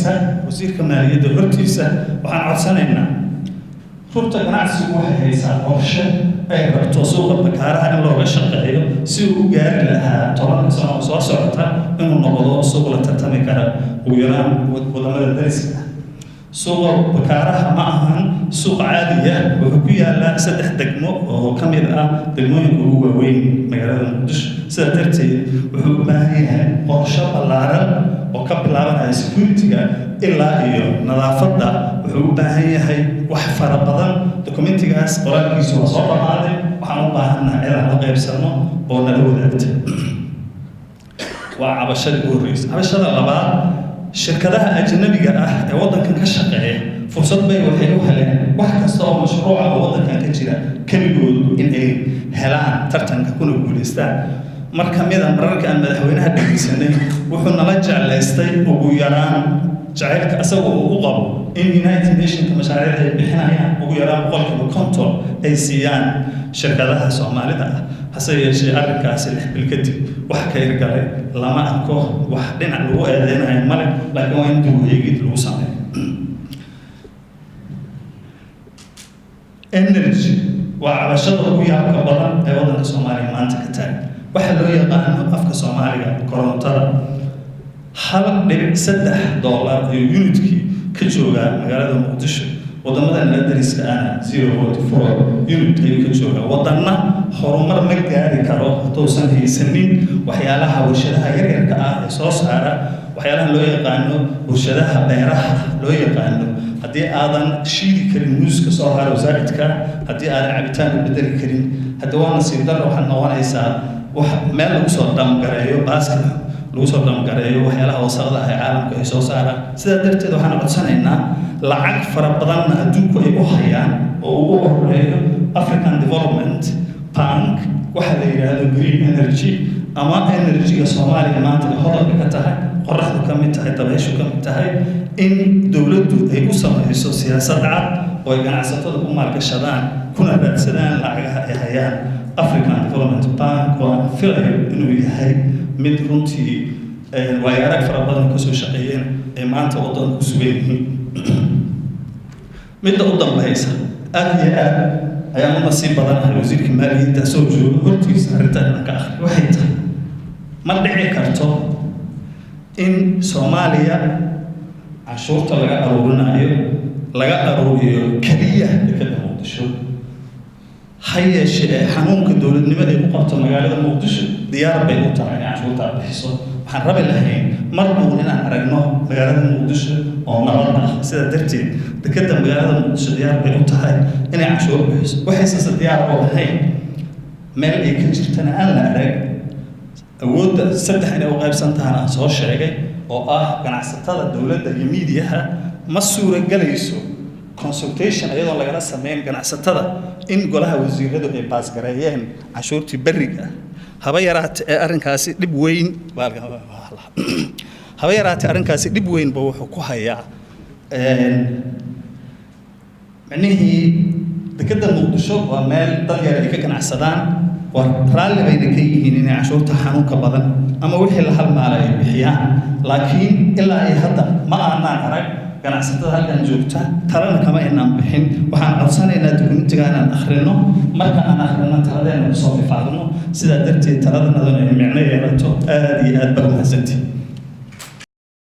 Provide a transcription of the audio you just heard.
Hortiisa, wasiirka maaliyadda hortiisa, waxaan codsanaynaa: Rugta Ganacsigu waxay haysaa qorshe ay rabto suuqa Bakaaraha in looga shaqeeyo si uu u gaari lahaa 10-ka sano oo soo socota inuu noqdo suuq la tartami kara ugu yaraan wadamada dariska ah. Suuqa Bakaaraha ma ahan suuq caadiya. Wuxuu ku yaalaa saddex degmo oo ka mid ah degmooyinka ugu waaweyn magaalada Muqdisho. Sidaa darteed wuxuu u baahan yahay qorshe ballaaran oo ka bilaabanaya security-ga ilaa iyo nadaafadda. Wuxuu u baahan yahay wax fara badan. Documentigaas qoraalkiisu waa soo dhammaaday. Waxaan u baahannahay inaan la qaybsanno oo nala wadaagta. Waa cabashadii ugu horreysay. Cabashada labaad, shirkadaha ajnabiga ah ee waddankan ka shaqeeya fursad bay waxay u heleen wax kasta oo mashruuca oo waddankan ka jira keligood in ay helaan tartanka kuna guulaystaan. Mar ka mida mararka aan madaxweynaha dhegeysanay, wuxuu nala jeclaystay ugu yaraan jacaylka asaga uu u qabo in United Nationka mashaariicda ay bixinayaan ugu yaraan 50% ay siiyaan shirkadaha Soomaalida ah. Hase yeeshee arrinkaasi 6 bil kadib wax ka hirgalay lama arko. Wax dhinac lagu eedeynayo male, laakiin waa in dib u eegid lagu sameeyo. Energy waa cabashada ugu yaabka badan ee waddanka Soomaaliya maanta ka taagan. Waxaa loo yaqaano afka Soomaaliga korontada, $1.3 ayuu unitkii ka joogaa magaalada Muqdisho. Wadamadan la dariska ahna 0.4 unit ayuu ka joogaa. Wadanna horumar ma gaari karo hadduusan haysanin waxyaalaha warshadaha yaryarka ah ee soo saara waxyaalaha loo yaqaano warshadaha beeraha loo yaqaano. Haddii aadan shiidi karin muuska soo haro zaa'idka, haddii aadan cabitaan u bedeli karin, hadda waa nasiib darro. Waxaad noqonaysaa wax meel lagu soo dhamgareeyo, baaska lagu soo dhamgareeyo waxyaalaha wasaqda ah ee caalamku ay soo saaraan. Sidaa darteed waxaan codsanaynaa, lacag fara badanna adduunku ay u hayaan oo ugu horeeyo African Development Bank, waxa la yidhaahdo green energy ama energyga Soomaaliya maanta ay hodanka ka tahay, qoraxdu ka mid tahay, dabayshu ka mid tahay, in dowladdu ay u samayso siyaasad cad oo ay ganacsatada ku maalgashadaan kuna raadsadaan lacagaha ay hayaan African Development Bank, oo aan filayo inuu yahay mid runtii waayo arag fara badan kasoo shaqeeyeen ay maanta waddanka ku sugan yihiin. Midda u dambaysa, aad iyo aad ayaan u nasiib badanahay wasiirka maaliyadda soo jooga hortiisa arrintan inaan ka akhriyo. Waxay tahay, ma dhici karto in Soomaaliya canshuurta laga aruurinayo laga aruuriyo keliya dekeda Muqdisho. Ha yeeshee xanuunka dowladnimada ay ku qabto magaalada Muqdisho diyaar bay u tahay inay canshuurtaa bixiso. Waxaan rabi lahayn mar uun inaan aragno magaalada Muqdisho oo nabad ah. Sidaa darteed dekeda magaalada Muqdisho diyaar bay u tahay inay canshuur bixiso. Waxaysanse diyaar u ahayn, meel ay ka jirtana aan la arag, awoodda saddex inay u qaybsan tahana aan soo sheegay, oo ah ganacsatada, dowladda iyo miidiyaha. Ma suuragelayso consultation iyadoo lagala sameyn ganacsatada in golaha wasiiradu ay baasgareeyeen canshuurtii berriga. Haba yaraate ee arrinkaasi dhib weyn, haba yaraatee arrinkaasi dhib weyn ba wuxuu ku hayaa micnihii dekeda Muqdisho. Waa meel dad yar ay ka ganacsadaan, waa raalli bayna ka yihiin inay canshuurta xanuunka badan ama wixii la halmaala ay bixiyaan, laakiin ilaa iyo hadda ma aanaan arag ganacsatada halkan joogta, talana kama aynaan bixin. Waxaan codsanaynaa documentiga inaan akhrino. Marka aan akhrino, taladeena kusoo lifaaqno. Sidaa darteed taladanaduna ay micno yeelato. Aada iyo aad baa umahadsantihi.